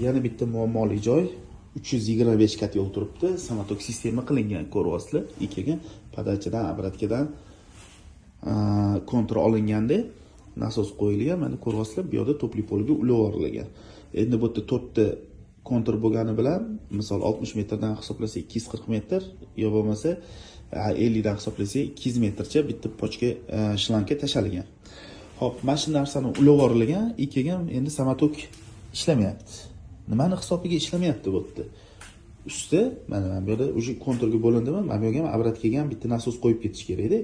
Yana bitta muammoli joy 325 котёл turibdi, самотёк sistema qilingan, ko'ryapsizlar. Keyin подача dan, обратка dan kontur olinganda nasos qo'yilgan. Mana, ko'ryapsizlar, bu yoqda тёплый пол ga ulab yuborilgan. Endi bu yerda to'rtta kontur bo'lgani bilan, misol, 60 metrdan hisoblasak, 240 metr, yo bo'lmasa 50 dan hisoblasak, 200 metrcha bitta пачка шланг ga tashalgan. Ho'p, mana shu narsani ulab yuborilgan и keyin endi самотёк ishlamayapti. Nimani hisobiga ishlamayapti bu yerda? Usti mana bu yerda уже konturga bo'lindimi, mana bu yerga ham, обратка ga ham bitta nasos qo'yib ketish kerakda.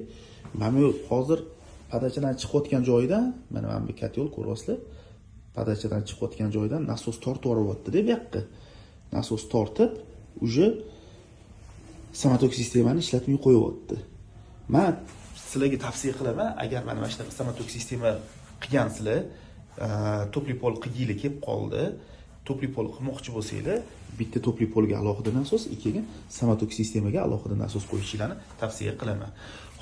Mana bu hozir подача dan chiqayotgan joyidan, mana bu котёл, ko'ryapsizlar, подача dan chiqayotgan joyidan nasos tortib yuboryaptida. Bu yoqqa nasos tortib, уже самотёк sistemani ishlatmay qo'yyapti. Man sizlarga tavsiya qilaman, agar mana shunaqa самотёк sistema qilgansizlar, тёплый пол qilginglar kelib qoldi, тёплый пол qilmoqchi bo'lsanglar, bitta тёплый пол ga alohida nasos, keyin самотёк sistemaga alohida nasos qo'yishinglarni tavsiya qilaman.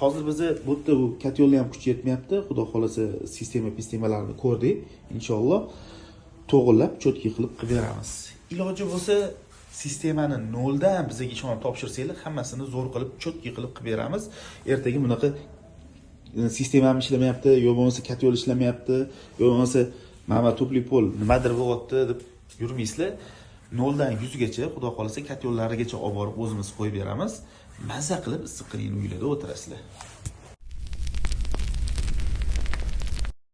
Hozir bizni bu yerda bu котёл ni ham kuchi yetmayapti. Xudo xohlasa, sistema sistemalarni ko'rdik, inshaalloh to'g'irlab, чётко qilib qilib beramiz. Iloji bo'lsa, sistemani noldan bizga ishonib topshirsanglar, hammasini zo'r qilib, чётко qilib qilib beramiz. Ertaga bunaqa sistemam ishlamayapti, yo bo'lmasa котёл ishlamayapti, yo bo'lmasa mana тёплый пол nimadir bo'lyapti deb yurmaysizlar. Noldan yuzgacha, xudo xohlasa, котёл larigacha olib borib o'zimiz qo'yib beramiz. Maza qilib, issiqqina uylarda o'tirasizlar.